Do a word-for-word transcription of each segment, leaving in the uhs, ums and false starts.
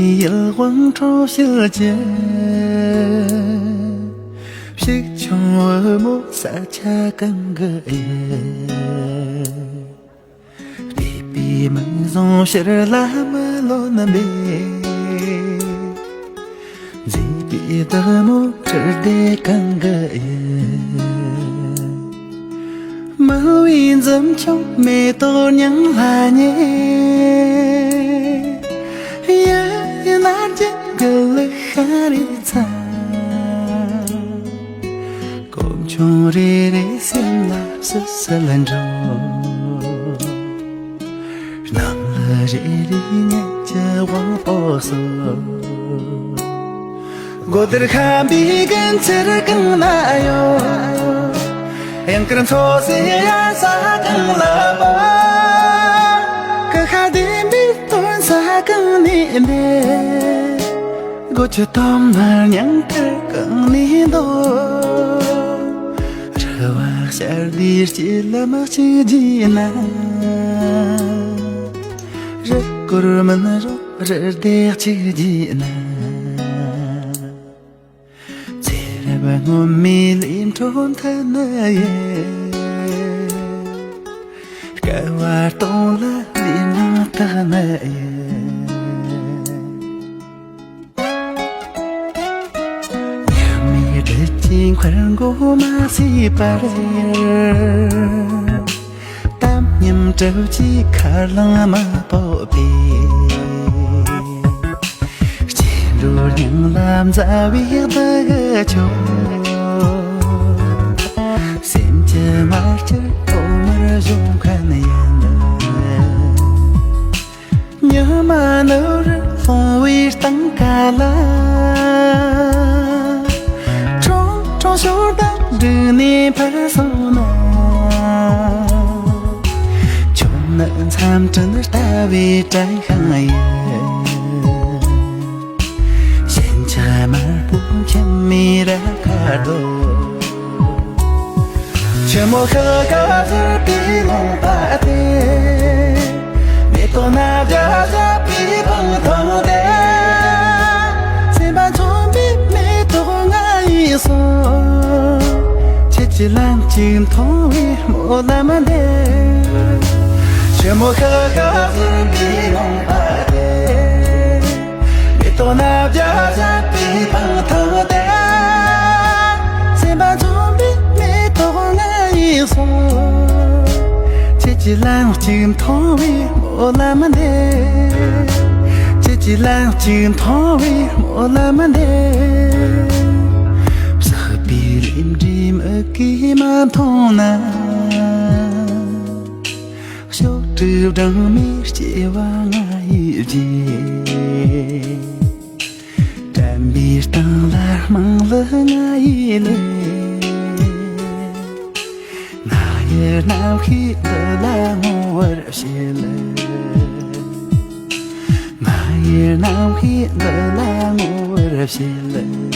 ཡིད་དབང་འཕྲོག་བྱེད་ཀྱི། ཕྱུགས་ཆུང་བུ་མོ་ས་ཆ་གང་གི་ཡུལ། བལྟས་པའི་མིག་བཟུང་ཕྱིར་ལ་མི་ལོན་པས། མཛེས་པའི་བདག་མོ་ཁྲི་ལྡེ་གང་གི་ཡུལ། མང་བའི་འཛུམ་ཆུང་མེ་ཏོག་སྙིང་ལ་ཉེ། ཡ་ཡ་ན་རྒྱན་གྱི་ལུག་ཤ་རེ་ཚ། གོམ་ཆུང་རེ་རེ་སེམས་ལ་སིལ་སིལ་འགྲོ། སྣང་ལ་རེ་རེ་ཉིད་ཀྱི་དབང་པོ་སོ། མགོ་དར་ཁམ་པའི་གན་ཚེར་གང་ན་ཡོད། གཡང་དཀར་མཚོ་སེར་གཡའ་ས་གང་ལ་བབས། ཀུ་ཤ་ལྡན་པའི་སྟོན་ས་གང་ནས་འདས། སྒོ་ཁྱི་དོམ་དམར་ཉང་ཁར་གང་ནས་འདོ། རུ་བ་ཤར་ལྡིར་སྐྱིད་ལམ་གཅིག་བརྗེས་ན། རི་སྐོར་མུན་རོག་རི་སྡེ་གཅིག་བརྗེས་ན། ཚེ་རབས་སྔོན་མའི་ལས་འཕྲོ་མཐུད་ནི་ཡིན། སྐལ་བ་སྟོང་ལ་ལས་སྣང་བརྟག་ནི་ཡིན། ཉི་མའི་སྦྲུལ་གྱི་མཁར་མགོ་མ་སོས་པར། དམ་ཉམས་གྲིབ་ཀྱི་མཁར་རླུང་མ་ཕོག་པས། སྐྱེ་འགྲོའི་སྙིང་ལ་མཛའ་བའི་སྡུག་གི་ཆོ། སེམས་ཀྱི་མ་སྐྱིད་འོ་མར་བཞོ་མཁན་ཡིན། ཉི་མ་ནུབ་རི་ལྷུང་བའི་སྟེང་ཁ་ལ། ཁྲུང་ཁྲུང་ཞོར་དང་འགྲིག་ནས་ཕར་སོང་ན། ཁྱོད་ནི་མཚམས་སྤྲིན་ལྟ་བུའི་དྲན་ཤིང་ཡིན། ཞེན་ཆགས་དམར་པོ་འཁྱམས་མའི་ར་ཁ་རྡོ། ཆུ་མོ་ཤར་ཁ་ཟུར་པའི་ལུང་པ་དེ། མེ་ཏོག་སྣ་བརྒྱ་བཞད་པའི་སྤང་ཐང་དེ། སེམས་པ་མཚོན་པའི་མེ་ཏོག་ང་ཡིས་སོ། ཁྱེད་ཀྱི་ལམ་གཅིག་མཐོང་བའི་སྨོན་ལམ་འདེབས། ཆུ་མོ་ཤར་ཁ་ཟུར་པའི་ལུང་པ་དེ། མེ་ཏོག་སྣ་བརྒྱ་བཞད་པའི་སྤང་ཐང་དེ། སེམས་པ་མཚོན་པའི་མེ་ཏོག་ང་ཡིས་སོ། ཁྱེད་ཀྱི་ལམ་གཅིག་མཐོང་བའི་སྨོན་ལམ་འདེབས། ཁྱེད་ཀྱི་ལམ་གཅིག་མཐོང་བའི་སྨོན་ལམ་འདེབས། བསགས་པའི་ལས་འབྲས་མིག་གིས་མ་མཐོང་ན། ཕྱོགས་དྲུག་སྦྲང་མའི་སྐྱེ་བ་ང་ཡིས་བརྗེད། དྲན་པའི་སྟེང་ལ་དམངས་གླུ་ང་ཡིས་ལེན། ང་ཡི་རྣམ་ཤེས་འདི་ལ་ངོ་བོར་བྱེད། ང་ཡི་རྣམ་ཤེས་འདི་ལ་ངོ་བོར་བྱེད།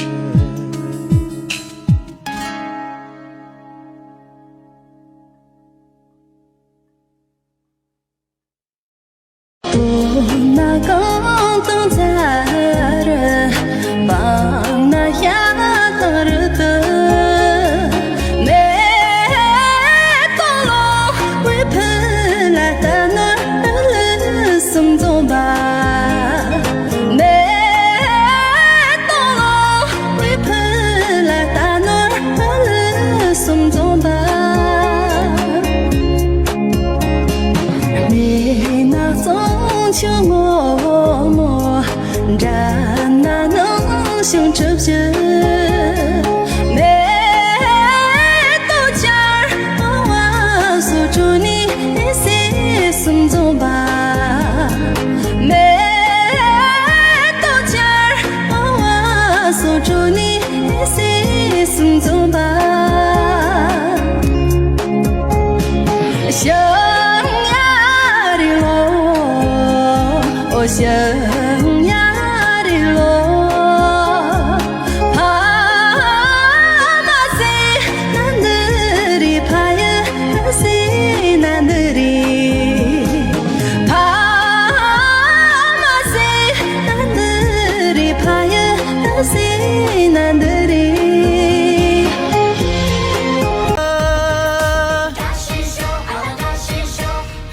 ཟེར་ན་འདི་རེད།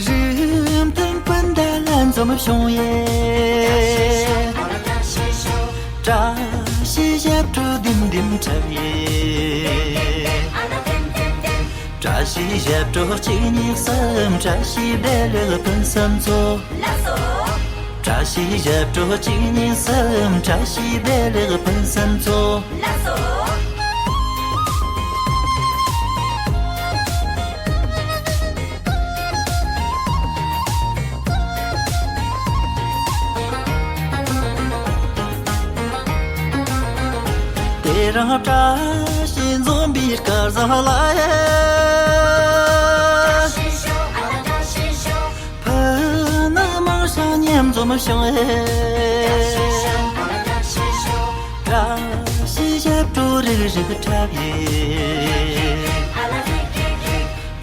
རིགས་མཐུན་སྤུན་ཟླ་ལ་འཛོམས་བྱུང་ཡེ། བཀྲ་ཤིས་ཞབས་བྲོ་ལྡེམ་ལྡེམ་འཁྲབ་ཡེ། བཀྲ་ཤིས་ཞབས་བྲོ་གཅིག་གཉིས་གསུམ། བཀྲ་ཤིས་བདེ་ལེགས་ཕུན་སུམ་ཚོགས། བཀྲ་ཤིས་ཞབས་བྲོ་གཅིག་གཉིས་གསུམ། བཀྲ་ཤིས་བདེ་ལེགས་ཕུན་སུམ་ཚོགས། དེ་རིང་བཀྲ་ཤིས་འཛོམས་པའི་སྐལ་བཟང་ལ། ཕུ་ནུ་མང་ཤོས་མཉམ་འཛོམས་བྱུང་ཡེ། བཀྲ་ཤིས་ཞབས་བྲོ་རིག་རིག་འཁྲབ་ཡེ།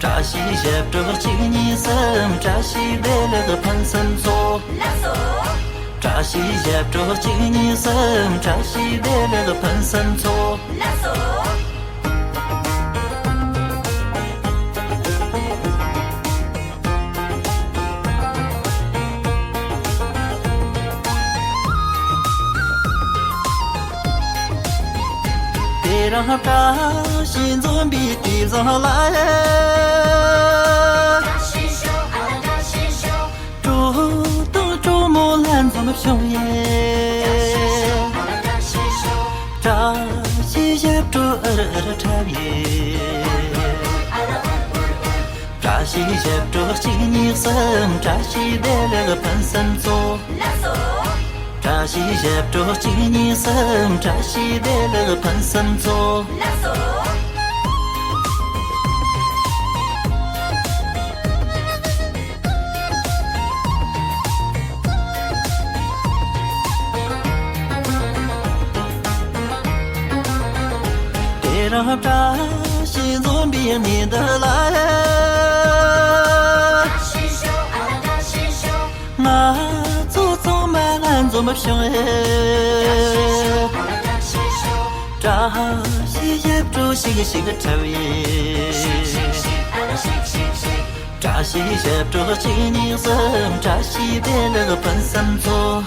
བཀྲ་ཤིས་ཞབས་བྲོ་གཅིག་གཉིས་གསུམ། བཀྲ་ཤིས་བདེ་ལེགས་ཕུན་སུམ་ཚོགས། བཀྲ་ཤིས་ཞབས་བྲོ་གཅིག་གཉིས་གསུམ། བཀྲ་ཤིས་བདེ་ལེགས་ཕུན་སུམ་ཚོགས། དེ་རིང་བཀྲ་ཤིས་འཛོམས་པའི་དུས་བཟང་ལ། གྲོགས་དང་གྲོགས་མོ་ལ་འཛོམས་བྱུང་ཡེ། བཀྲ་ཤིས་ཞབས་བྲོ་ཨུར་ཨུར་འཁྲབ་ཡེ། བཀྲ་ཤིས་ཞབས་བྲོ་གཅིག་གཉིས་གསུམ། བཀྲ་ཤིས་བདེ་ལེགས་ཕུན་སུམ་ཚོགས། བཀྲ་ཤིས་ཞབས་བྲོ་གཅིག་གཉིས་གསུམ། བཀྲ་ཤིས་བདེ་ལེགས་ཕུན་སུམ་ཚོགས། དེ་རིང་བཀྲ་ཤིས་འཛོམས་པའི་གནས་འདི་ལ། ང་ཚོ་ཚང་མ་ལ་འཛོམས་བྱུང་ཡེ། བཀྲ་ཤིས་ཞབས་བྲོ་ཤིག་ཤིག་འཁྲབ་ཡེ། བཀྲ་ཤིས་ཞབས་བྲོ་གཅིག་གཉིས་གསུམ། བཀྲ་ཤིས་བདེ་ལེགས་ཕུན་སུམ་ཚོགས།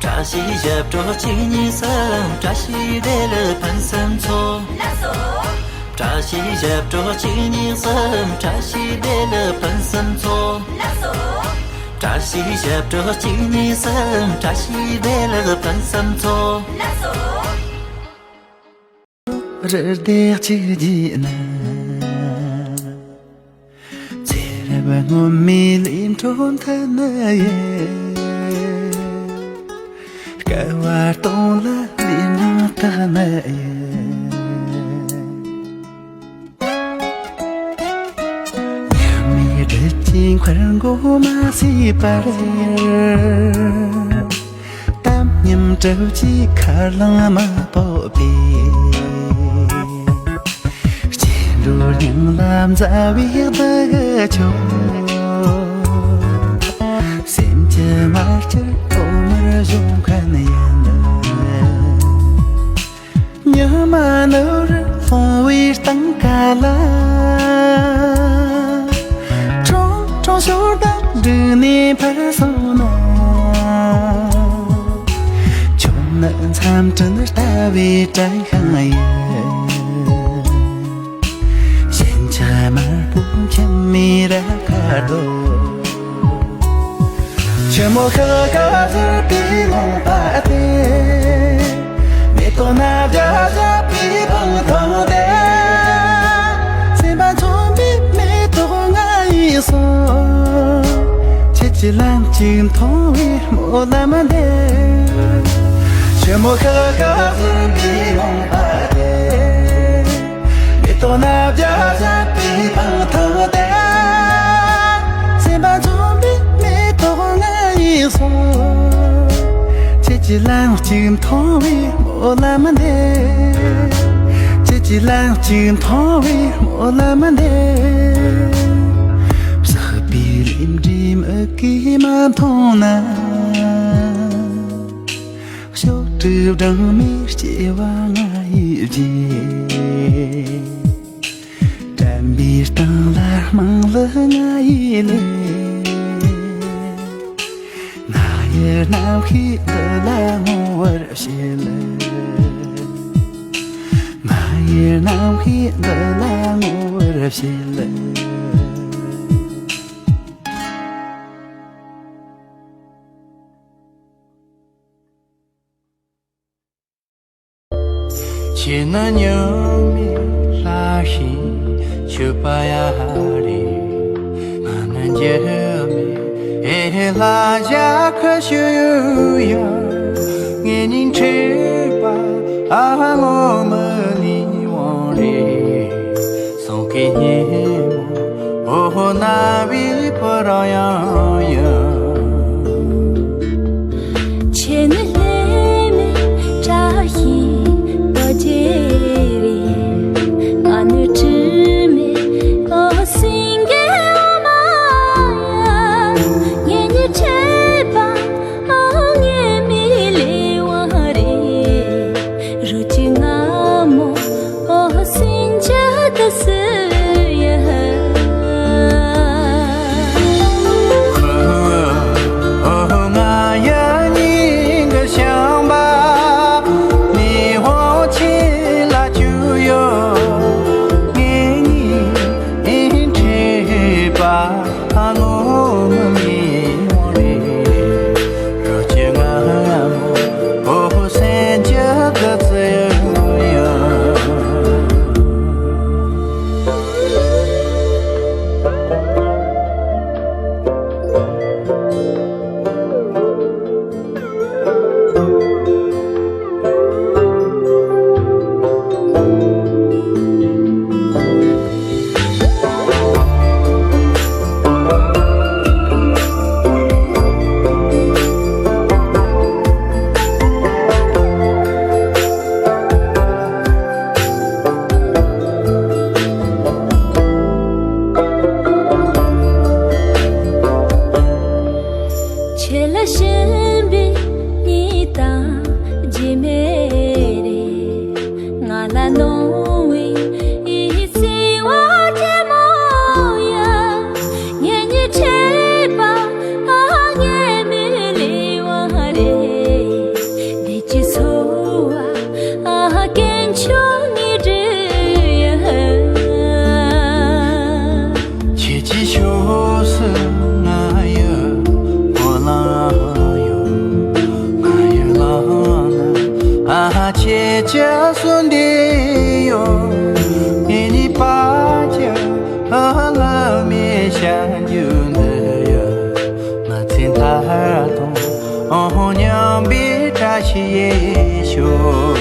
བཀྲ་ཤིས་ཞབས་བྲོ་གཅིག་གཉིས་གསུམ། བཀྲ་ཤིས་བདེ་ལེགས་ཕུན་སུམ་ཚོགས། བཀྲ་ཤིས་ཞབས་བྲོ་གཅིག་གཉིས་གསུམ། བཀྲ་ཤིས་བདེ་ལེགས་ཕུན་སུམ་ཚོགས། བཀྲ་ཤིས་ཞབས་བྲོ་གཅིག་གཉིས་གསུམ། བཀྲ་ཤིས་བདེ་ལེགས་ཕུན་སུམ་ཚོགས། རི་དྭགས་གཅིག་བརྗེད་ན། ཚེ་རབས་སྔོན་མའི་ལས་འཕྲོ་མཐུད་ནི་ཡིན། བསྐལ་པ་སྟོང་ལ་ལུས་ངག་བརྟག་ནི་ཡིན། ཉི་མའི་སྦྲུལ་གྱི་འཁོར་མགོ་མ་ཟིན་པར། གཏམ་སྙན་གྲུབ་ཀྱི་མཁའ་རླུང་མ་ཕོག་པས། སྐྱེ་འགྲོའི་སྙིང་ལ་མཛའ་བའི་སྡུག་གི་ཆོ། སེམས་ཀྱི་མ་སྐྱིད་ཐོག་མར་བཞུགས་མཁན་ཡིན། ཉི་མ་ནུབ་རུ་ལྷུང་བའི་སྟེང་ཁ་ལ། ཁྲུང་ཁྲུང་ཞོར་དང་འགྲིག་ནས་ཕར་སོང་ན། ཁྱོད་ནི་མཚམས་སྤྲིན་ལྟ་བུའི་བྲན་ཤིང་ཡིན། ཞེན་ཆགས་དམར་པོ་འཁྱམས་མི་ར་ཁ་རྡོ། ཆུ་མོ་ཤར་ཁ་ཟུར་པའི་ལུང་པ་དེ། མེ་ཏོག་སྣ་བརྒྱ་བཞད་པའི་སྤང་ཐང་དེ། སེམས་པ་མཚོན་པའི་མེ་ཏོག་ང་ཡིས་སོ། ཁྱེད་ཀྱི་ལམ་གཅིག་མཐོང་བའི་སྨོན་ལམ་འདེབས། ཆུ་མོ་ཤར་ཁ་ཟུར་པའི་ལུང་པ་དེ། མེ་ཏོག་སྣ་བརྒྱ་བཞད་པའི་སྤང་ཐང་དེ། སེམས་པ་མཚོན་པའི་མེ་ཏོག་ང་ཡིས་སོ། ཁྱེད་ཀྱི་ལམ་གཅིག་མཐོང་བའི་སྨོན་ལམ་འདེབས། ཁྱེད་ཀྱི་ལམ་གཅིག་མཐོང་བའི་སྨོན་ལམ་འདེབས། བསགས་པའི་ལས་འབྲས་མིག་གིས་མ་མཐོང་ན། ཞོགས་ སྒྲིབ་སྦྲང་མའི་སྐྱེ་བ་ང་ཡི་རྗེས། དྲན་པའི་སྟེང་ལ་རྨང་ལ་ང་ཡི་ལས། ང་ཡི་རྣམ་ཤེས་འདི་ལ་ངོ་བོར་བྱེད། ང་ཡི་རྣམ་ཤེས་འདི་ལ་ངོ་བོར་བྱེད། ཁྱེད་ནི་ཉི་མའི་ལྷ་བཞིན་འཁྱུད་པ་ཡ་རེད། ང་ནི་འགྱུར་མེད་ཨེ་ལྷ་ཞྭ་ཁ་ཤུ་ཡུ་ཡ། ངེད་གཉིས་འཕྲད་པ་ཨ་ངོ་མི་ལུས་དབང་རེད། སྲོང་སྐད་སྙན་མོ་འོ་ཧོ་རྣ་བའི་བུ་རང་ཡང་ཡིན། ཁྱེད་ནི་ལྷད་མེད་བཀྲ་ཤིས་རྡོ་རྗེ་རེད། ང་ནི་དྲི་མེད་འོ་སེང་གེ་འོ་མ་ཡ། ངེད་གཉིས་འཕྲད་པ་ཨ་ངེད་མི་ལུས་དབང་རེད། རུ་གཅིག་སྔ་མོ་འོ་སེང་ཆ་དུ་སུ་ཡ། ཨོ་ང་ཡ་ཉིན་གི་ཤམ་པ་མི་ཧོ་ཆེ་ལ་ཆུ་ཡོ། ངེད་གཉིས་འཕྲད་པ་ཨ་ངོ་མི་མི་ཧོ་རེད། རོ་ཆེ་ང་ཡ་མོ་ཨོ་སེང་ཆ་དུ་སུ་ཡ། ཁྱེད་ལ་བྱིན་པའི་གཉིད་དང་རྒྱུས་མེད་རེད། ང་ལ་གནང་བའི་བརྩེ་བ་རྒྱལ་མོ་ཡ། ངེད་གཉིས་འཕྲད་པ་ཨ་ངེད་མི་ལུས་དབང་རེད། བདེ་སྐྱིད་འཚོ་བ་ཨ་ཀུན་འབྱུང་ངེད་འབྲེལ་ཡ། ཁྱེད་ཀྱི་ཕྱོགས་སུ་ང་ཡི་སྤོ་ལངས་ཡོད། ང་ཡི་ལངས་ན་ཨ་ཁྱེད་ཀྱི་སུ་འདི་ཡོད། ངེད་གཉིས་བར་གྱི་ཨ་ལྷད་མེད་བྱ་རྒྱུ་འདི་ཡི། མི་ཚེ་མཐའ་དང་མཉམ་པའི་བཀྲ་ཤིས་ཡེ་ཤོག།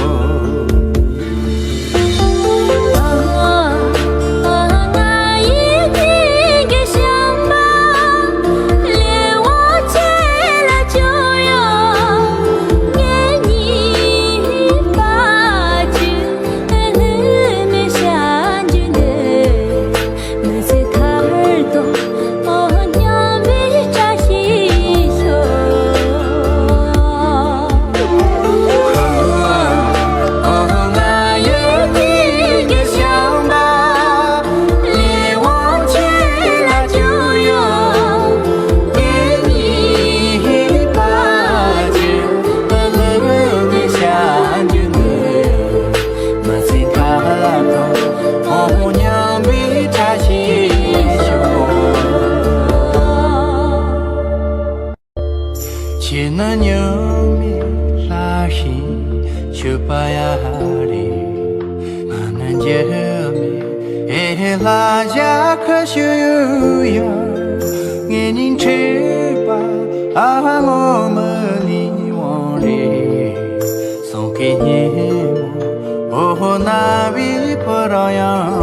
མི་ཚེ་མཐའ་དང་མཉམ་པའི་བཀྲ་ཤིས་ཤོག། མི་ཚེ་མཐའ་དང་མཉམ་པའི་བཀྲ་ཤིས་ཤོག། ཁྱེད་ནི་ཉི་མའི་ལྷ་བཞིན་འཁྱུད་པ་ཡ་རེད། ང་ནི་འགྱུར་མེད་ཨེ་ལྷ་ཞྭ་ཁ་ཤུ་ཡུ་ཡ། ངེད་གཉིས་འཕྲད་པ་ཨ་ངོ་མི་ལུས་དབང་རེད། སྲོང་སྐད་སྙན་མོ་འོ་ཧོ་རྣ་བའི་བུ་རང་ཡང་